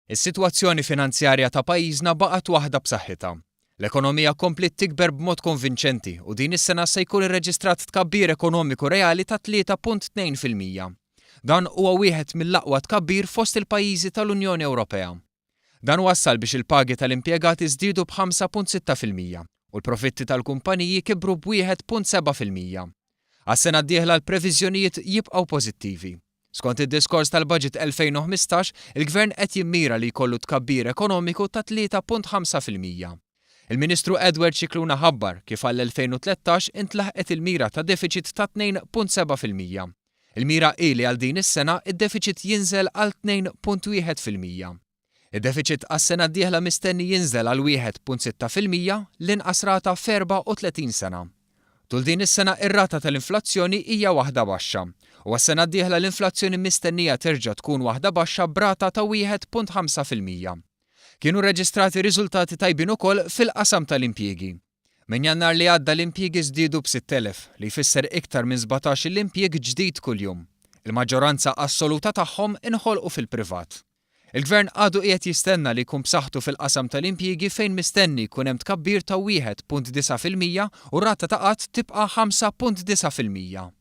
Is-sitwazzjoni finanzjarja ta' pajjiżna baqgħet waħda b'saħħitha. L-ekonomija kompliet tikber b'mod konvinċenti u din is-sena se jkun irreġistrat tkabbir ekonomiku reali ta' 3.2%. Dan huwa wieħed mill-aqwa tkabbir fost il-pajjiżi tal-Unjoni Ewropea. Dan wassal biex il-pagi tal-impjegati żdiedu b'5.6% u l-profitti tal-kumpaniji kibru b'1.7%. Għas-sena d-dieħla l-previżjonijiet jibqgħu pożittivi. Skont id-diskors tal-Budget 2015, il-Gvern qed jimmira li jkollu tkabbir ekonomiku ta' 3.5%. Il-Ministru Edward Scicluna ħabbar kif għall-2013 intlaħqet il-mira ta' defiċit ta' 2.7%. Il-mira hi li għal din is-sena id-defiċit jinżel għal 2.1%. Id-defiċit għas-sena d-dieħla mistenni jinżel għal 1.6%, l-inqas rata f'34 sena. Tul din is-sena ir-rata tal-inflazzjoni hija waħda baxxa u għas-sena d-dieħla l-inflazzjoni mistennija terġa' tkun waħda baxxa b'rata ta' 1.5%. Kienu rreġistrati riżultati tajbin ukoll fil-qasam tal-impjiegi. Minn Jannar li għadda l-impjiegi żdiedu b'6,000, li jfisser iktar minn 17-il impjieg ġdid kuljum. Il-maġġoranza assoluta tagħhom inħolqu fil-privat. Il-Gvern għadu qiegħed jistenna li jkun b'saħħtu fil-qasam tal-impjiegi fejn mistenni jkun hemm tkabbir ta' 1.9% u r-rata ta' qgħad tibqa' 5.9%.